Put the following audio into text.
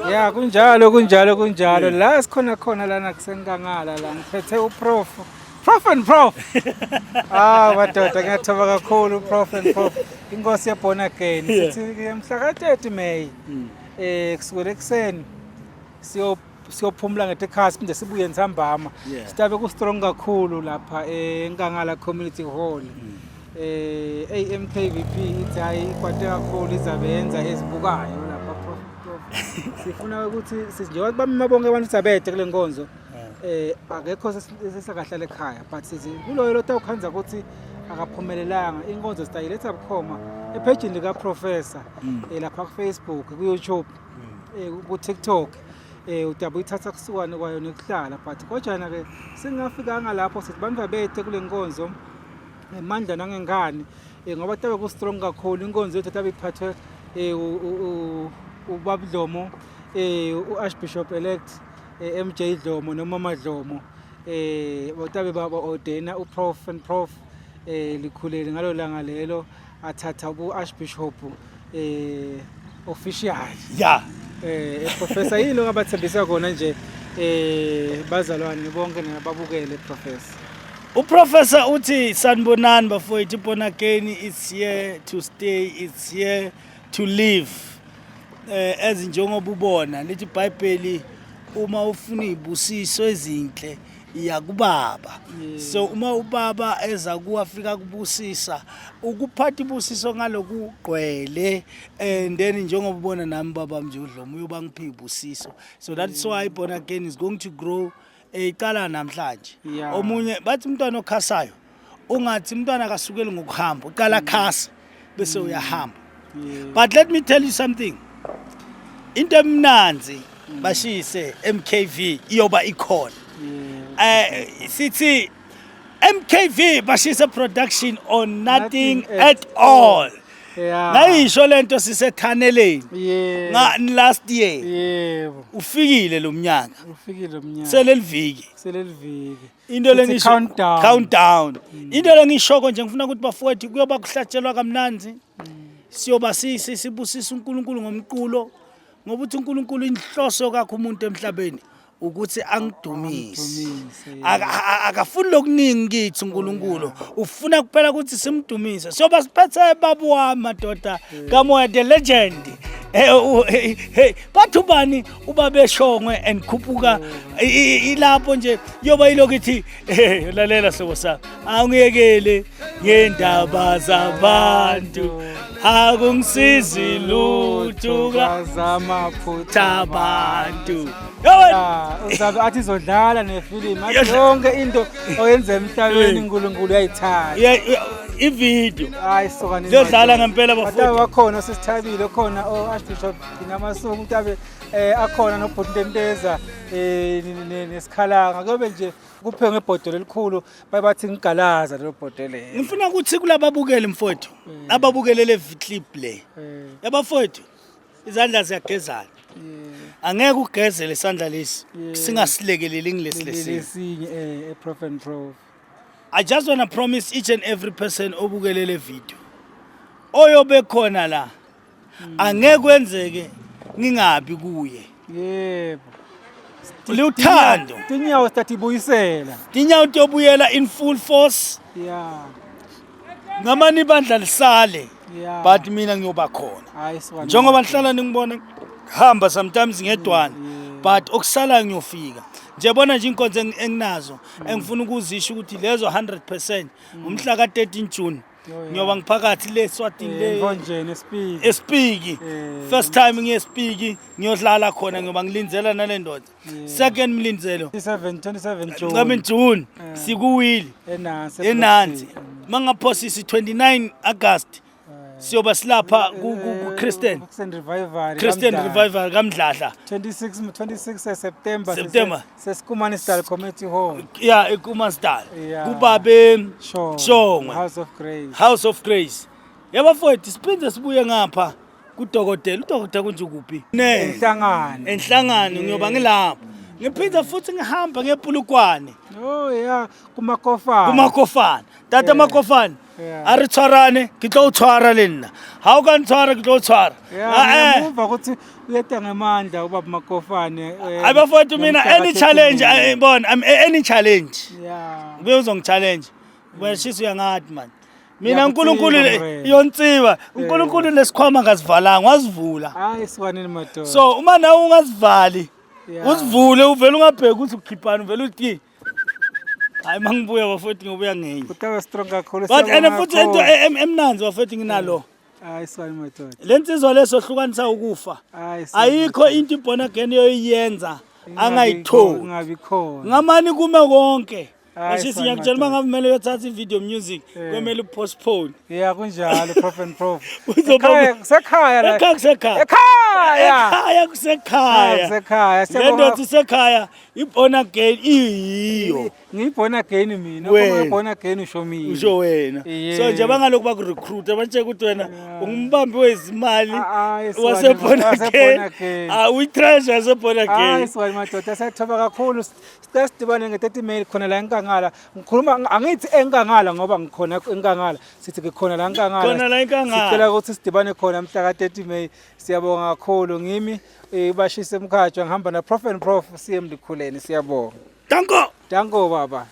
Ya, kunjalo, kunjalo, kunjalo. La sikhona khona lana kusenkangala la, ngiphethe uProf, Prof and Prof. Ah, madoda, ngiyathoba kakhulu. Prof and Prof, inkosi ye-born again. Sithi ke mhla ka-30 May kusukela ekuseni siyophumula ngetekhasi, siphinde sibuye ntsambama. Sitabe ku-strong kakhulu lapha eNkangala Community Hall. AMKVP ithi hayi, ikwate kakhulu, izabe yenza ezibukayo lapha. Prof, Prof, sifuna ukuthi njengoba bamema bonke abantu ukuthi abede kule nkonzo, akekho sesakahlala ekhaya, but sithi kuloyo lo tawukhanza ukuthi akaphumelelanga, inkonzo sitayiletha bukhoma ephejini lika-professor lapha ku-Facebook, ku-YouTube, ku-TikTok. Udabe uyithatha kusukane kwayo nekuhlala, but kojana ke singafikanga lapho, sithi bantu abethe kule nkonzo emandla nangengane, ngoba tabe ku-strong kakhulu inkonzo yethu, tabe iphathwe ubaba Dlomo, u-Archbishop elect MJ Dlomo nomama Dlomo. Botabe baba ordena uProf and Prof Likhulele ngalo langa lelo, athatha ubu-Archbishop official. Professor, yini ongabathembisa kona nje bazalwane bonke nababukele, Professor? Uprofessor uthi sanibonani bafowethu, born again is here to stay, it's here to live. As njengoba ubona lithi iBhayibheli, uma ufuna izibusiso ezinhle iya kubaba. So uma ubaba eza ku Afrika kubusisa, ukuphatha ibusiso ngalokugqwele, and then njengoba ubona nami baba nje uDlomo uyoba ngiphi ibusiso. So that's why born again is going to grow. Iqala namhlanje. Omunye bathi umntwana okhasayo, ungathi umntwana akasukeli ngokuhamba, uqala khasa bese uyahamba. But let me tell you something, into emnanzi bashise MKV iyoba ikhona. Sithi MKV bashise production or nothing, Nothing at at all. Ngayisho lento sisethaneleni nga last year. Ufikile lo mnyaka. Ufikile umnyaka. Seleliviki. Seleliviki. Into Sithi lengisho countdown. Countdown. Into lengishoko nje, ngifuna ukuthi bafowethu, kuyoba kuhlatshelwa kamnanzi, siyoba sibusisa uNkulunkulu ngomculo, ngoba uthi uNkulunkulu inhloso kakho umuntu emhlabeni ukuthi angidumise. Angidumise, yeah. Akafuni lokuningi kithi uNkulunkulu, ufuna kuphela ukuthi simdumise. Siyoba siphethe baba wami, madoda kamoya, the legend. Hey, hey, bathi ubani ubaba eshongwe and khuphuka ilapho nje, yoba ilokuthi lalela hlobo sami, angiyekele ngendaba zabantu, akungisizi lutho zamaphutha abantu. Yabona? Ah, uzabe athi izodlala nefilimu, athi yonke into oyenza emhlabeni uNkulunkulu uyayithanda. Yeah, ivideo Hayi, sokani. Ziyodlala ngempela, bafowethu. Batabe bakhona sisithabile khona o-Archbishop Namasuku, utabe akhona nobhuti Ntenteza nesikhalanga, kuyobe nje kuphe ngebhodo elikhulu, baye bathi ngigalaza lelo bhodo lelo. Ngifuna ukuthi kulababukeli mfowethu ababukele le clip le, yabafowethu, izandla ziyagezana, angeke ugezele isandla lesi singasilekeleli ngilesi lesinye. Lesinye, Prof and Prof. I just want to promise each and every person obukele le video, oyobe khona la, angeke kwenzeke ngingabi kuye. Luthando. Tinyawo sitathi ibuyisela. Tinyawo tiyobuyela in full force. Ngamani ibandla lisale, but mina ngiyoba khona. Hayi, sokani. Njengoba nihlala ningibona hamba sometimes ngedwana, but okusalayo ngiyofika nje. Bona nje inkonzo enginazo engifuna ukuzisho ukuthi lezo 100%, umhla ka-13 June ngiyoba ngiphakathi le Swatini le. Mvonjeni, esipiki. Espiki. First time ngiye espiki, ngiyodlala khona, ngiyoba ngilindzela nale ndoda. Second mlindzelo, 27, 27 June. Ncami June, sikuwili Enansi. Enansi. Mangaphosisi 29 August siyoba silapha ku Christian Christian Revival. Christian kaMdladla. Revival kaMdladla. 26, 26 September. September. Sesikumanisdal Community Hall. Yeah, eKumansdal. Kubabe Shongwe. Shongwe. House of Grace. House of Grace. Yabafowethu, siphinde sibuye ngapha kudokotela. Udokotela kunje kuphi ne? Enhlangano. Enhlangano, ngiyoba ngilapho. Ngiphinde futhi ngihamba ngepulukwane. Oh yeah, kumakofana. Kumakofana. Tata Makofana. Yeah. A re tshwarane, ke tlo o tshwara le nna. Ha o ka ntshwara ke tlo o tshwara. Yeah, Ah, eh. ngiyamuva ukuthi uyeta ngemandla ubaba Makofane. Hayi bafowethu mina ngomhla any ka-30 challenge May. bona any challenge. Yeah. Ubuye uzongi-challenge. Uyashisa uyangathi man. Mina Ngiyakutsika, uNkulunkulu Mrena. yontsiba. uNkulunkulu lesikhwama ngasivalanga wasivula. Hayi siwanini madoda. So uma nawe ungazivali Yeah. uzivule uvele ungabheki ukuthi ukhiphani uvele uthi hayi mangibuya bafowethu ngibuya ngenye. Kutabe strong kakhulu. But and siyabonga futhi into kakhulu. emnanzi bafowethu nginalo. Hayi siwani madoda. Le nsizwa leso hlukanisa ukufa. Hayi siwani Ayikho madoda. into i-born again yoyiyenza Ingabi angayitholi. Ingabi khona. Ngamani kume konke. Hayi, Bashisi siwani ngiyakutshela uma madoda. ngabe kumele uyothatha i-video music kumele upostpone. Yeah kunjalo prof and prof. Uzoba- Ekhaya kusekhaya la. Ekhaya kusekhaya. Ekhaya. Ekhaya kusekhaya. Kusekhaya. Le Siyabonga. ndoda isekhaya i-born again iyiyo. Ngiyi-born again mina. Wena. Uma born again usho mina. Usho wena. So nje bangalokhu bakurecruit batshela ukuthi wena ungumbambi wezimali Ah, ah, wase-born wase-born again. again. Ah, uyi-treasure yase-born Hayi again. siwani madoda siyathoba kakhulu. Sicela sidibane nge-30 May khona la enkangala. Ngikhuluma angithi enkangala ngoba ngikhona enkangala. Sithi ngikhona la enkangala. Khona la enkangala. Sicela ukuthi sidibane khona mhla ka-30 May. Siyabonga kakhulu ngimi bashise emkhatshwa ngihamba na Prof and Prof CM Likhuleni siyabonga. Danko. Danko baba.